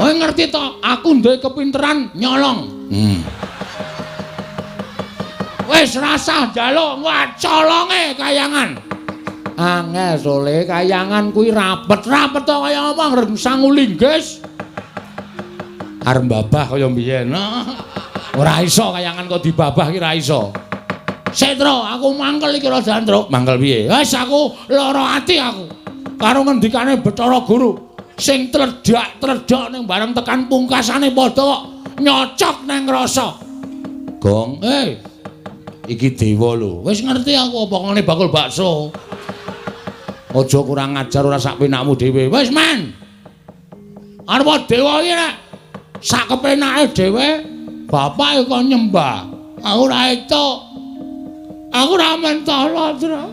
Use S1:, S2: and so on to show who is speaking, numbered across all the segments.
S1: Kowe ngerti to, aku duwe kepinteran nyolong. Wis rasah njaluk, wah colonge kayangan. Angel sole kayangan kuwi rapet-rapet to kaya apa ngreng sangu linggis. Arep babah kaya mbiyen. Ora iso kayangan kok dibabah ki ora iso. Setro, aku mangkel iki rada antruk. Mangkel piye? Wis aku lara ati aku. Karo ngendikane Bathara Guru sing tledak-tledok ning bareng tekan pungkasane padha kok nyocok nang rasa. Gong, iki dewa lho. Wis ngerti aku apa ngene bakul bakso. Aja kurang ajar ora sak penakmu dhewe. Wis men. Arep dewa iki nek sak kepenake dhewe bapake kok nyembah. Aku ora entuk. Aku ora mentala, Tru.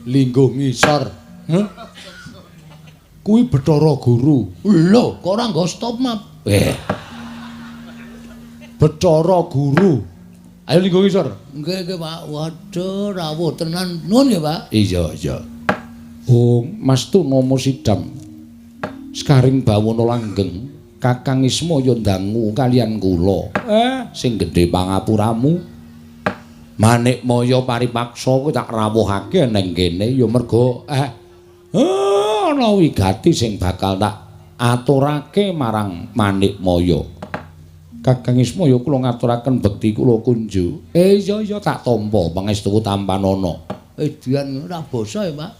S1: Lingguh ngisor. Heh? Kuwi Bathara Guru. Lho, kok ora nggo stop map? Bathara Guru. Ayo lingguh ngisor.
S2: Nggih, nggih, Pak. Waduh, rawuh tenan. Nuwun nggih, Pak.
S1: Iya, iya. Oh, Mas Tunomo Sidam. Sekaring bawana langgeng, Kakang Ismaya ndangu kalian kula. Sing gedhe pangapuramu. Manikmaya paripaksa kuwi tak rawuhake neng kene ya merga ana wigati sing bakal tak aturake marang Manikmaya. Kakang Ismaya kula ngaturaken bekti kula kunjuk. Iya iya tak tampa pangestuku tampanana.
S2: Edian ora basa ya, Pak.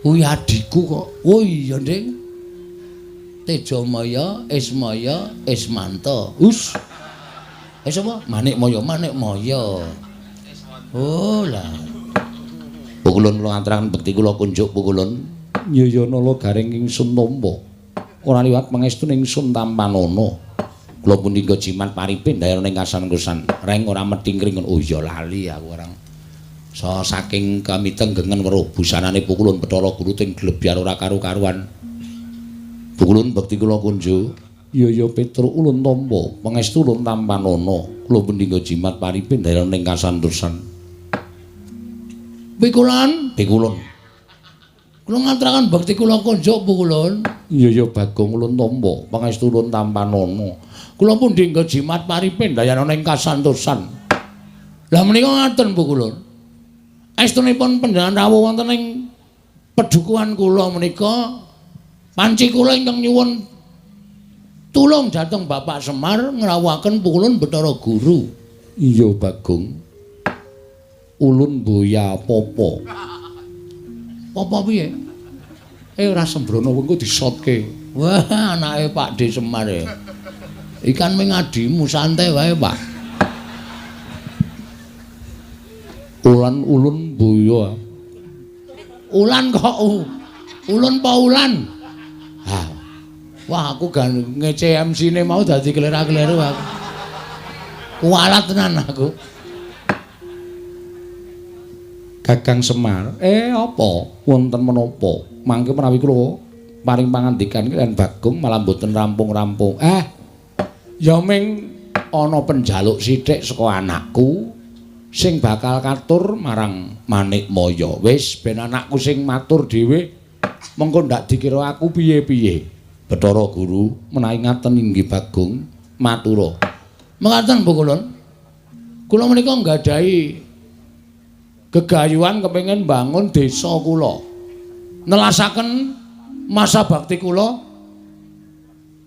S1: Kuwi adhiku kok.
S2: Oh iya, Ding. Tejamaya, Ismaya, Ismanta.
S1: Us.
S2: Sapa?
S1: Manikmaya.
S2: Manikmaya. Oh lah.
S1: Pukulun kula ngaturaken bekti kula kunjuk pukulun. Iya nala garing ingsun tampa. Ora liwat pangestu ingsun tampanana. Kula punika jimat paripin dayana ing kasan-kusan. Reng ora methingkring. Oh iya lali aku orang. So saking kamitenggengen weruh busanane pukulun Bathara Guru ting glebyar ora karu-karuan. Pukulun bekti kula kunjuk. Iya iya Petruk ulun tampa pangestu ulun tampanana. Kula punika jimat paripin dayana ing kasantosan.
S2: Pikulon,
S1: pikulun.
S2: Kula ngaturaken bekti kula kunjuk pukulun.
S1: Iya iya Bagong ulun tampa pangestu ulun tampanana. Kula pundi nggo jimat paripin dayana ing kasantosan.
S2: Lah menika ngaten pukulun. Estunipun panjenengan rawuh wonten ing pedukuhan kula menika panci kula ingkang nyuwun tulung dhateng Bapak Semar ngrawuhaken pukulun Bathara Guru.
S1: Iya Bagong. Ulun boya popo.
S2: Popo piye?
S1: Ora sembrono wengko disotke.
S2: Wah, anake Pak D Semar e. Ikan ming adimu santai wae, Pak.
S1: Ulan ulun boya.
S2: Ulan kok ulun pa ulan? Ha. Wah, aku gan ngece MC-ne mau dadi kelera-keleru aku. Kualat tenan aku.
S1: Kakang Semar, apa? Wonten menapa? Mangke menawi kula paring pangandikan kaliyan Bagong malah mboten rampung-rampung. Ya ming ana penjaluk sithik saka anakku sing bakal katur marang Manikmaya. Wis ben anakku sing matur dhewe, mengko ndak dikira aku piye-piye. Bathara Guru menawi ngaten inggih Bagong matura.
S2: Mekaten Bu Kulun. Kula menika nggadahi gegayuhan kepengin bangun desa kula. Nelasaken masa bakti kula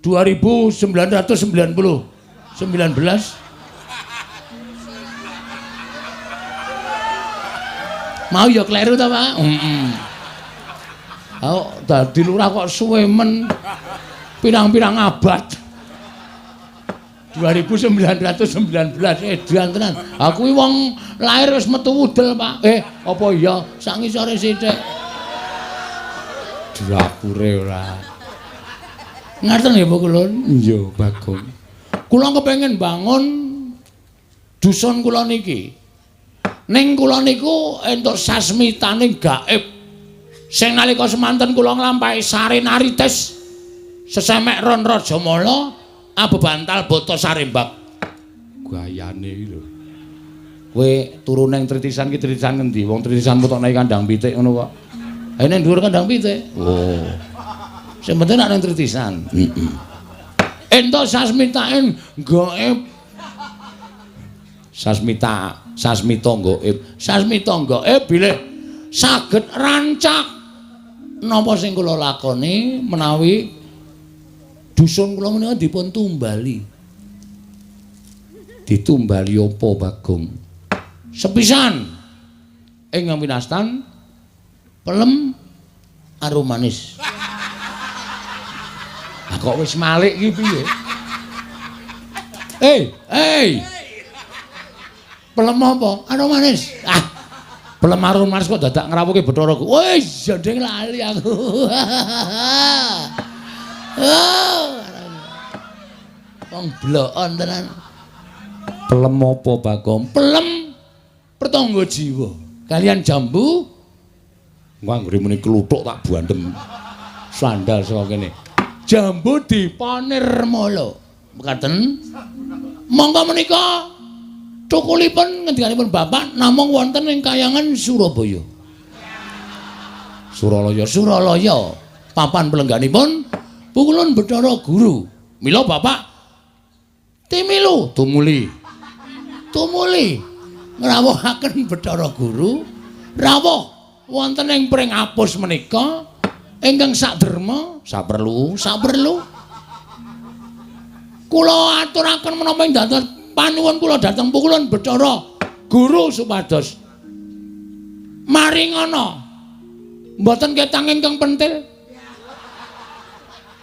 S2: 2990 19. Mau ya kleru ta, Pak? Heeh. Oh, dadi lurah kok suwe men pirang-pirang abad. 2919 edan tenan. Aku iki wong lahir wis metu wudel, Pak. Apa iya sak ngisore sithik.
S1: Dapure ora.
S2: Ngaten nggih, Bu Kulun?
S1: Iya, Bagong.
S2: Kula kepengin bangun dusun kula niki. Ning kula niku entuk sasmitaning gaib. Sing nalika semanten kula nglampahi sarenarites sesemek ron Rajamala abebantal bata sarembak.
S1: Gayane iki lho. Kowe turu ning tritisan ki tritisan ngendi? Wong tritisan mutokne kandang pitik ngono kok.
S2: Ha ning dhuwur kandang pitik.
S1: Oh. Sing penting nek ning tritisan. Heeh. Entuk sasmitaen gaib. Sasmita, sasmita gaib. Sasmita gaib bilih saged rancak napa sing kula lakoni menawi dusun kula menika dipun tumbali. Ditumbali apa, Bagong? Sepisan ing winastan pelem arum manis. Lah kok wis malik iki piye? Hey. Pelem apa? Arum manis. Ah. Pelem arum manis kok dadak ngrawuhke Bathara Guru. Wis jandeng lali aku. Oh. Wong blokon tenan. Pelem apa, Bagong? Pelem pertangga jiwa. Kalian jambu nganggere muni kluthuk tak buandem. Sandal saka kene. Jambu dipanirmala. Mekaten. Monggo menika thukulipun ngendikanipun Bapak namung wonten ing kayangan Surabaya. Suralaya, Suralaya. Papan pelengganipun Pukulun Bathara Guru. Mila Bapak timilu tumuli. Tumuli ngrawuhaken Bathara Guru rawuh wonten ing Pringapus menika ingkang saderma saperlu saperlu kula aturaken menapa ing dados panuwun kula dhateng Pukulun Bathara Guru supados maringana mboten ketang ingkang pentil.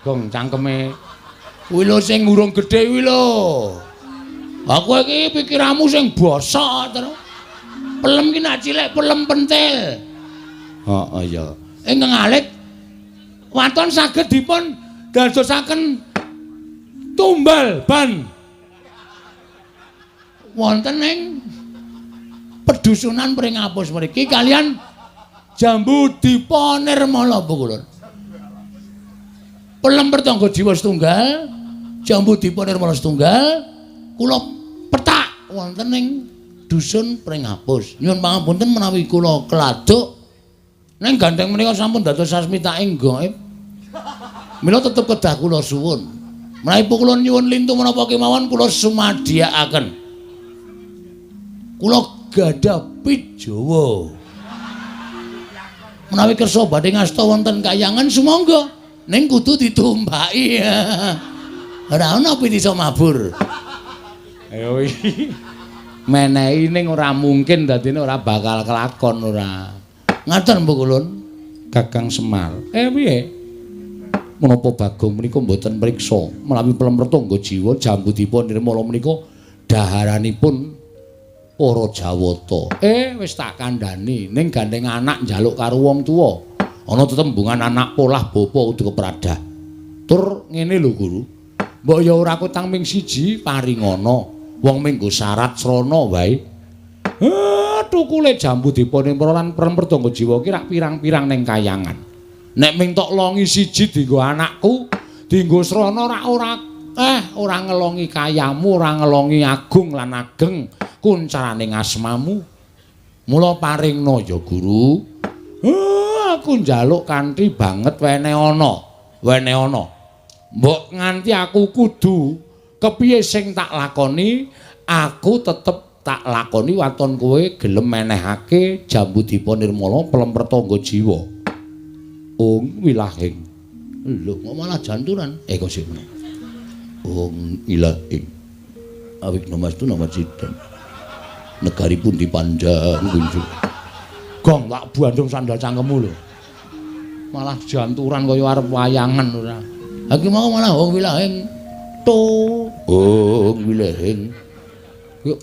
S1: Gong cangkeme kuwi lho sing urung gedhe kuwi lho. Aku iki pikiranmu sing bosok terus. Pelem ki nak cilik pelem pentil. Heeh ya. Ingkang alit waton saged dipun dadosaken tumbal ban wonten ing pedusunan Pringapus mriki kalian jambu dipanirmala Pukulun. Pelem pertangga jiwa setunggal, jambu dipanirmala setunggal, kula petak wonten ing dusun Pringapus. Nyuwun pangapunten menawi kula keladuk ning gandeng menika sampun dados sasmitaing gaib. Mila tetep kedah kula suwun. Menawi kula nyuwun lintu menapa kemawon kula sumadiyakaken. Kula gadah pit Jawa. Menawi kersa badhe ngasta wonten kayangan sumangga ning kudu ditumpaki. Ora ana pit iso mabur. Ayo iki menehi ning ora mungkin dadine ora bakal kelakon ora. Ngaten Bu Kulun, Kakang Semar. Piye? Menapa Bagong menika mboten mriksa menawi pelem pertangga jiwa jambu dipa nirmala menika daharanipun para Jawata. Wis tak kandhani ning gandeng anak njaluk karo wong tuwa. Ana tetembungan anak polah bapa kudu kepradah. Tur ngene lho Guru. Mbok ya ora kutang ming siji paringana. Wong minggu syarat srana wae. Tukule jambu dipanirmala lan pelem pertangga jiwa ki rak pirang-pirang ning kayangan. Nek ming tok longi siji dienggo anakku, dienggo srana rak ora ora ngelongi kayamu, ora ngelongi agung lan ageng kuncaraning asmamu. Mula paringna ya Guru. Aku njaluk kanthi banget wene ana, wene ana. Mbok nganti aku kudu kepiye sing tak lakoni, aku tetep tak lakoni waton kowe gelem menehake jambu dipanirmala pelem pertangga jiwa. Ung wilahing. Lho kok malah janturan? Kok sik meneh. Ung ilahing. Awik namastu namacidam. Negari pun dipandang kunjung. Gong tak bandung sandal cangkemmu lho. Malah janturan kaya arep wayangan ora. Ha iki mau malah ung wilahing. To, ung wilahing. Yuk.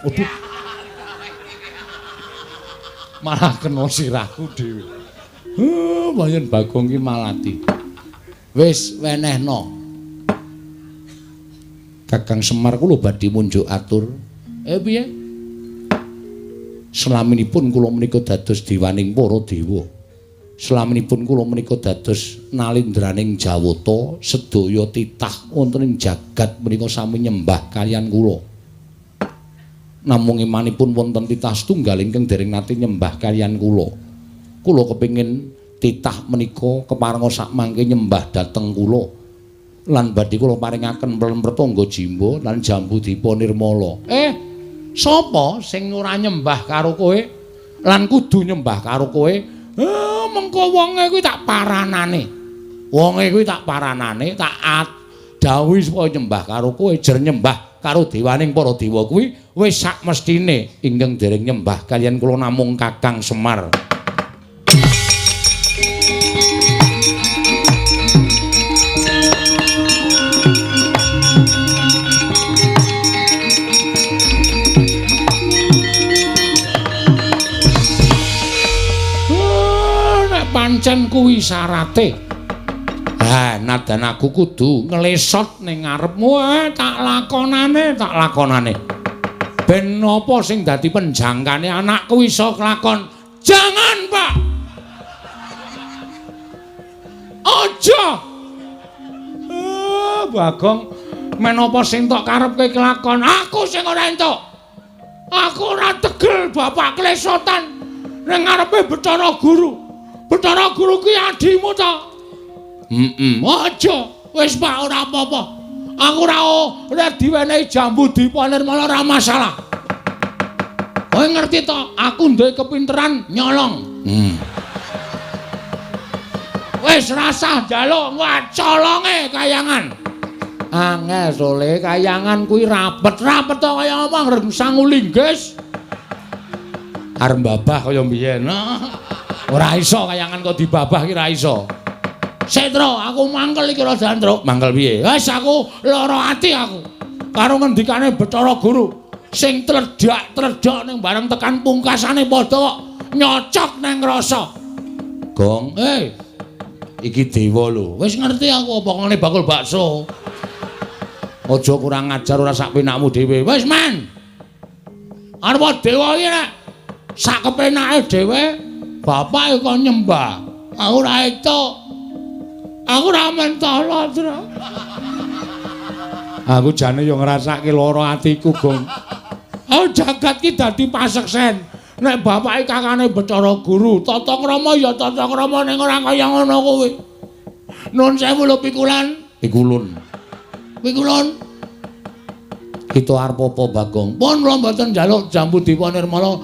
S1: Aduh. Malah kena sirahku dhewe. Bayan Bagong ki malati. Wis wenehno. Kakang Semar kula badhe munjuk atur. Piye? Selaminipun kula menika dados dewaning para dewa. Selaminipun kula menika dados nalindraning Jawata, sedaya titah wonten ing jagat menika sami nyembah kaliyan kula. Namung imanipun wonten titah setunggal ingkang dereng nate nyembah kaliyan kula. Kula kepengin Titah menika keparenga sakmangke nyembah dhateng kula. Lan badhe kula paringaken pelem Pertangga Jimba lan Jambu Dipa Nirmala. Sapa sing ora nyembah karo kowe lan kudu nyembah karo kowe? Mengko wonge kuwi tak paranane. Wonge kuwi tak paranane, tak dawuhi supaya nyembah karo kowe, jer nyembah karo dewaning para dewa kuwi wis sak mestine ingkang dereng nyembah kaliyan kula namung Kakang Semar. Nek pancen kuwi syarate, ha nadan aku kudu nglesot ning ngarepmu, tak lakonane, tak lakonane. Ben apa sing dadi penjangkane anakku iso kelakon. Jangan, Pak. Aja. Bagong, men apa sing tok karepke kelakon, aku sing ora entuk. Aku ora tegel bapak klesotan ning ngarepe Bathara Guru. Bathara Guru ki adimu ta? Aja. Wis Pak, ora apa-apa. Aku ora diwenehi Jambu Dipa Nirmala ora masalah. Kowe ngerti to, aku duwe kepinteran nyolong. Wis rasah njaluk colonge kayangan. Angel sole kayangan kuwi rapet-rapet to kaya apa ngreng sangu linggis. Arep babah kaya mbiyen. Ora iso kayangan kok dibabah ki ora iso. Setro, aku mangkel iki rada Truk. Mangkel piye? Wis aku lara ati aku. Karo ngendikane Bathara Guru sing tledhak-tledhok ning bareng tekan pungkasane padha kok nyocok nang rasa. Gong, iki dewa lho. Wis ngerti aku apa ngene bakul bakso. Aja kurang ajar ora sak penakmu dhewe. Wis men. Arep dewa iki nek sak kepenake dhewe bapak kok nyembah. Aku ora entuk. Aku ora mentolo, Tru. Aku jane yo ngrasake lara atiku, Gong. Aku jagat ki dadi paseksen. Nek bapake kakane Bathara Guru, tata krama ya tata krama ning ora kaya ngono kuwi. Nun sewu lho pikulan. Pikulun. Pikulun. Kita arep apa, Bagong? Pun kula mboten njaluk Jambu Dipa Nirmala,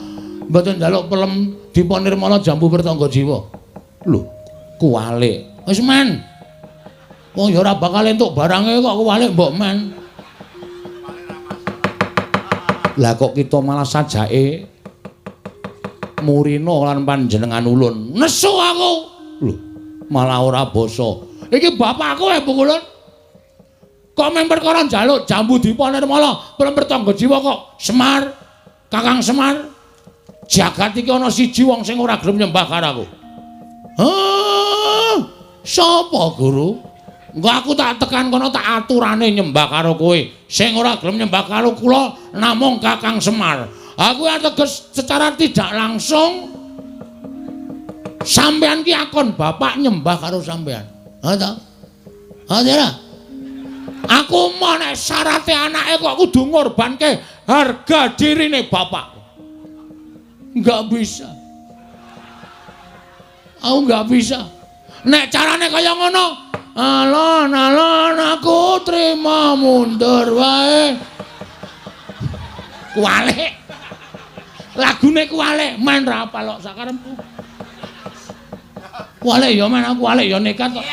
S1: mboten njaluk pelem Dipa Nirmala Jambu Pertangga Jiwa. Lho, kuwalik. Wis men. Wong ya ora bakal entuk barange kok kuwalik mbok men. Lah kok kita malah sajake murina lan panjenengan ulun. Nesu aku. Lho, malah ora basa. Iki bapakku Pukulun. Kok men perkara njaluk Jambu Dipa Nirmala, pelem Pertangga Jiwa kok Semar, Kakang Semar. Jagat iki ana siji wong sing ora gelem nyembah karo aku. Hah? Sapa, Guru? Engko aku tak tekan kono tak aturane nyembah karo kowe. Sing ora gelem nyembah karo kula namung Kakang Semar. Aku ateges secara tidak langsung sampean ki akon bapak nyembah karo sampean. Ha ta? Ha ta? Aku mau nek syarate anake kok kudu ngorbanke harga dirine bapak. Enggak bisa. Aku enggak bisa. Nek carane kaya ngono, alon-alon aku trima mundur wae. Kuwalik. Lagune kuwalik, men ra apal kok sakarepku. Kuwalik ya men aku kuwalik ya nekat kok.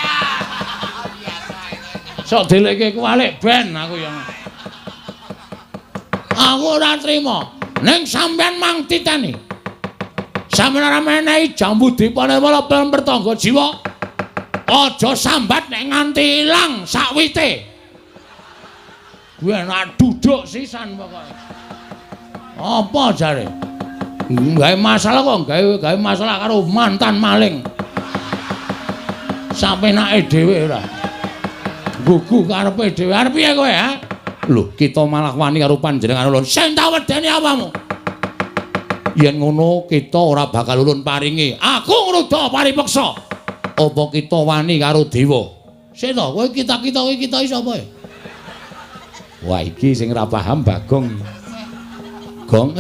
S1: Sok delekke kuwalik ben aku ya. Aku ora trima. Ning sampean mang titeni. Sampeyan ora menehi Jambu Dipa Nirmala pelem Pertangga Jiwa. Aja sambat nek nganti ilang sakwite. Kuwi enak duduk sisan pokoke. Apa jare? Gawe masalah kok gawe masalah karo mantan maling. Sapenake dhewe ora. Gugu karepe dhewe. Arep piye kowe, ha? Lho, kita malah wani karo panjenengan ulun. Sing tak wedeni apamu? Yen ngono kita ora bakal ulun paringi. Aku ngruda paripeksa. Apa kita wani karo dewa? Sik to, kowe kita-kita kowe kita iki sapa? Wah, iki sing ora paham Bagong. Gong,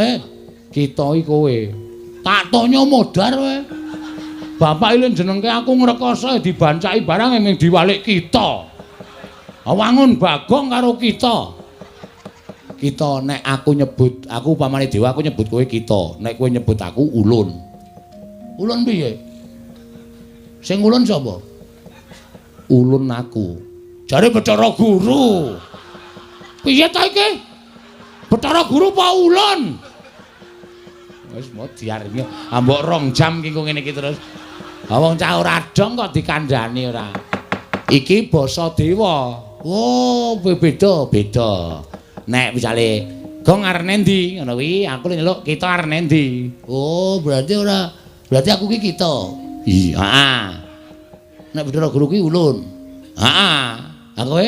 S1: kita iki kowe. Tak tonyo modar kowe. Bapak ilin jenengke aku ngrekoso dibancaki barang ing diwalik kita. Wangun Bagong karo kita. Kita nek aku nyebut, aku upamane dewa aku nyebut kowe kita. Nek kowe nyebut aku ulun. Ulun piye? Sing ulun sapa? Ulun aku. Jare Bathara Guru. Piye ta iki? Bathara Guru apa ulun? Wis mau diarep ambok 2 jam ki ngene iki terus. Ha wong cah ora dong kok dikandhani ora. Iki basa dewa. Oh, beda, beda. Nek misale Gong arep endi ngono kuwi, aku nyeluk kita arep endi. Oh, berarti ora, berarti aku ki kita. Iya, heeh. Nek Bathara Guru ki ulun. Heeh. Ha kowe?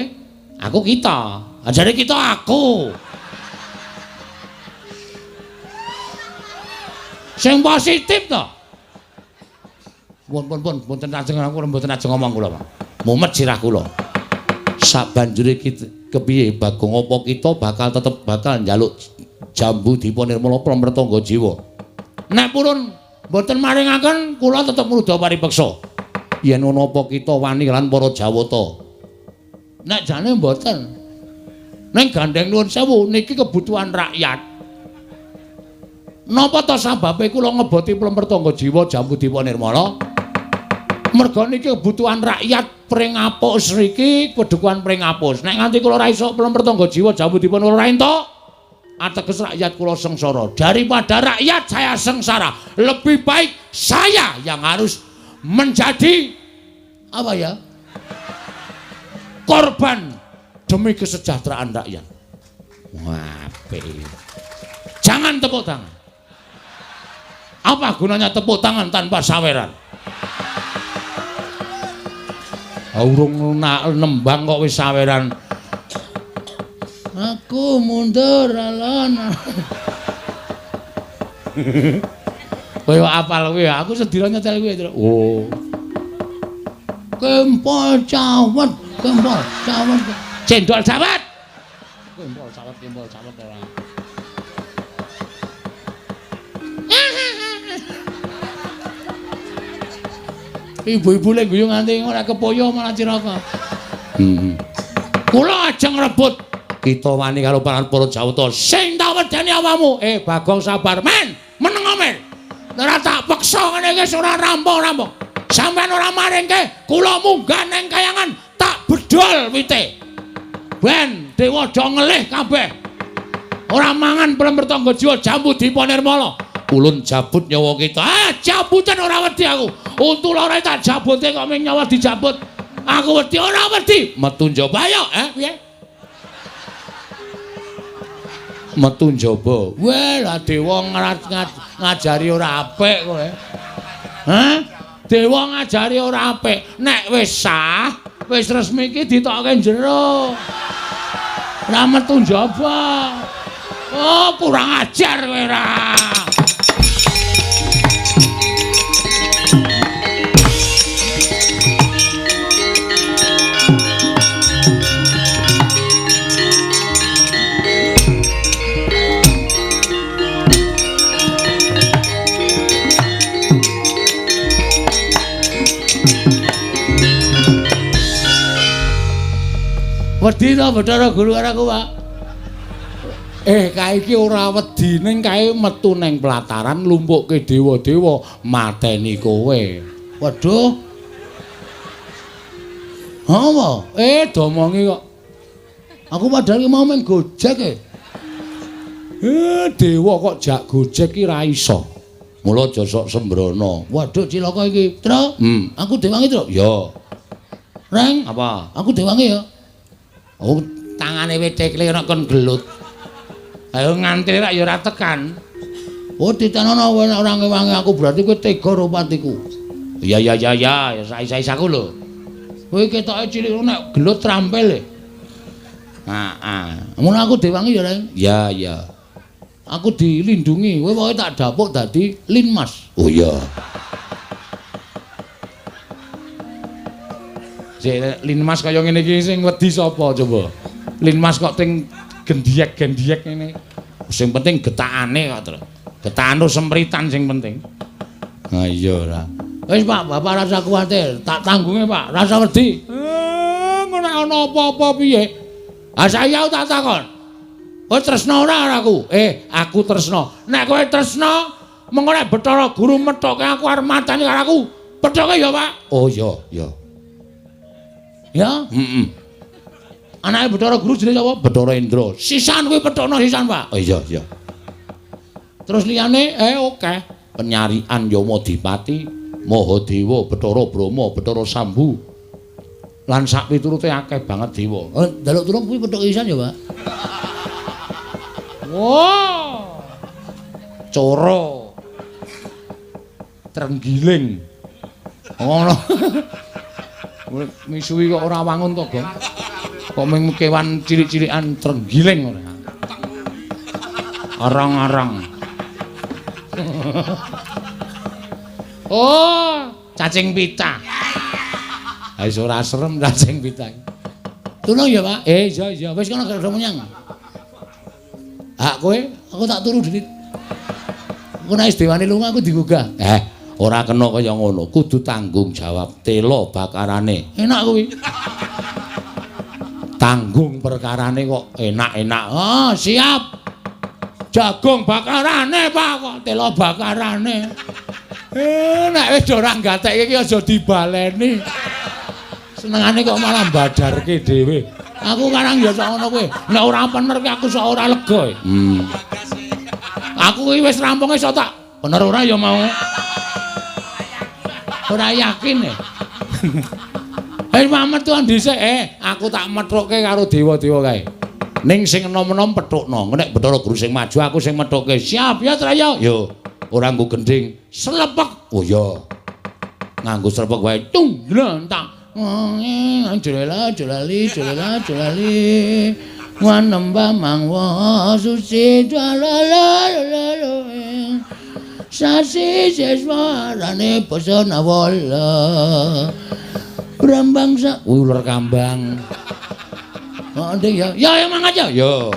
S1: Aku kita. Jare kita aku. Sing positif to. Pun pun pun mboten ajeng aku mboten ajeng ngomong kula, Pak. Mumet sirah kula. Sabanjure kepiye Bagong apa kita bakal tetep bakal njaluk jambu Dipa Nirmala Pramretangga Jiwa. Nek purun mboten maringaken kula tetep ngruda paripeksa. Yen ana apa kita wani lan para Jawata. Nek jane mboten. Ning gandeng nuwun sewu niki kebutuhan rakyat. Napa ta sababe kula ngeboti Plempertangga Jiwa Jambu Dipa Nirmala? Merga niki kebutuhan rakyat Pringapus riki, pedukuhan Pringapus. Nek nganti kula ora iso Plempertangga Jiwa Jambu Dipa Nirmala ora entuk, ateges rakyat kula sengsara. Daripada rakyat saya sengsara, lebih baik saya yang harus menjadi apa ya? Korban demi kesejahteraan rakyat. Wah, jangan tepuk tangan. Apa gunanya tepuk tangan tanpa saweran? Urung nembang kok wis saweran. Aku mundur alon. Kowe apal kowe, aku sedina nyetel kowe. Oh. Kempol cawet, kempol cawet. Cendol cawet. Kempol cawet, kempol cawet ora. Ibu-ibu lek guyu nganti ora kepoyo malah cilaka. Heeh. Kula ajeng rebut kita wani karo para Jawata. Sing tak wedeni awakmu. Bagong sabar men, meneng men. Ora tak peksa ngene iki ora rampung-rampung. Sampeyan ora maringke, kula munggah nang kayangan tak bedol wite. Ben dewa do ngelih kabeh. Ora mangan Plempertangga Jiwa Jambu Dipa Nirmala. Ulun jabut nyawa kita. Ah, jabutan ora wedi aku. Untu lara tak jabute kok ming nyawa dijabut. Aku wedi ora wedi. Metu njaba ayo, piye? Metu njaba. Weh, lah dewa ngajari ora apik kowe. Hah? Dewa ngajari ora apik. Nek wis sah, wis resmi iki ditokke jero. Ora metu njaba. Oh, kurang ajar kowe ra. Wedi to Bathara Guru karo aku, Pak? Kae iki ora wedi ning kae metu ning pelataran lumpukke dewa-dewa mateni kowe. Waduh. Apa? Domongi kok. Aku padahal mau main Gojek e. Dewa kok jak Gojek ki ra iso. Mula aja sok sembrono. Waduh cilaka iki. Tru, aku dewangi, Tru. Ya. Reng, apa? Aku dewangi ya. Oh, tangane wit tekle ana kon gelut. Ayo ngantri rak ya ora tekan. Oh, ditenono ora ngewangi aku berarti kowe tega karo patiku. Ya ya ya ya, ya sais-sais aku lho. Kowe ketoke cilik nek gelut trampil e. Heeh. Ngono aku dewangi ya, Reng. Ya ya. Aku dilindungi, kowe pokoke tak dapuk dadi Linmas. Oh iya. Sik Linmas kaya ngene iki sing wedi sapa coba? Linmas kok ting gendiyek-gendiyek ngene. Sing penting getakane kok, Tru. Getakan sempritan sing penting. Ha iya ora. Wis Pak, Bapak rasa kuwatir, tak tanggunge Pak, rasa wedi. Ngono ana apa-apa piye? Ah saiki aku tak takon. Kowe tresna ora karo aku? Aku tresna. Nek kowe tresna, mengko nek Bathara Guru methoke aku arep mateni karo aku. Pethoke ya, Pak. Oh iya, iya. Ya, heeh. Anake Bathara Guru jenenge sapa? Bathara Indra. Sisan kuwi pethokno sisan, Pak. Oh iya, iya. Terus liyane oke. Penyarian Yamadipati, Mahadewa, Bathara Brahma, Bathara Sambu. Lan sak piturute akeh banget dewa.
S2: Oh, njaluk tulung kuwi pethok sisan ya, Pak.
S1: Wah. Coro. Trenggiling. Ngono. Misuwi kok ora wangun to, Gong. Kok mung kewan cilik-cilikan trenggiling ora. Arang-arang. Oh, cacing pita. Ha wis ora serem cacing pita.
S2: Tulung ya, Pak.
S1: Iya iya, wis kono gak menyang. Hak kowe,
S2: aku tak turu dhewe. Engko nek wis dewane lunga aku digugah.
S1: Ora kena kaya ngono, kudu tanggung jawab tela bakarane.
S2: Enak kuwi.
S1: Tanggung perkarane kok enak-enak. Oh, siap. Jagung bakarane, Pak, kok tela bakarane. Nek wis ora gatekke iki aja dibaleni. Senengane kok malah badarke dhewe. Aku karang ya sak ngono kuwi. Nek ora bener ki aku sok ora lega. Aku iki wis rampung iso tak bener ora ya mau. Ora yakin e. Metu dhisik, aku tak methukke karo dewa-dewa kae. Ning sing enom-enom pethukno. Nek Bathara Guru sing maju aku sing methukke. Siap ya Traya. Yo, ora nggo gendhing. Slepek. Oh iya. Nganggo slepek wae. Tung glentak. Jolela jolali jolela jolali. Wanembah mangwa suci jalala. Sasi seswarane basa nawala. Brambang sa uler kambang. Oh, nding ya. Ya ya mangkat ya. Yo.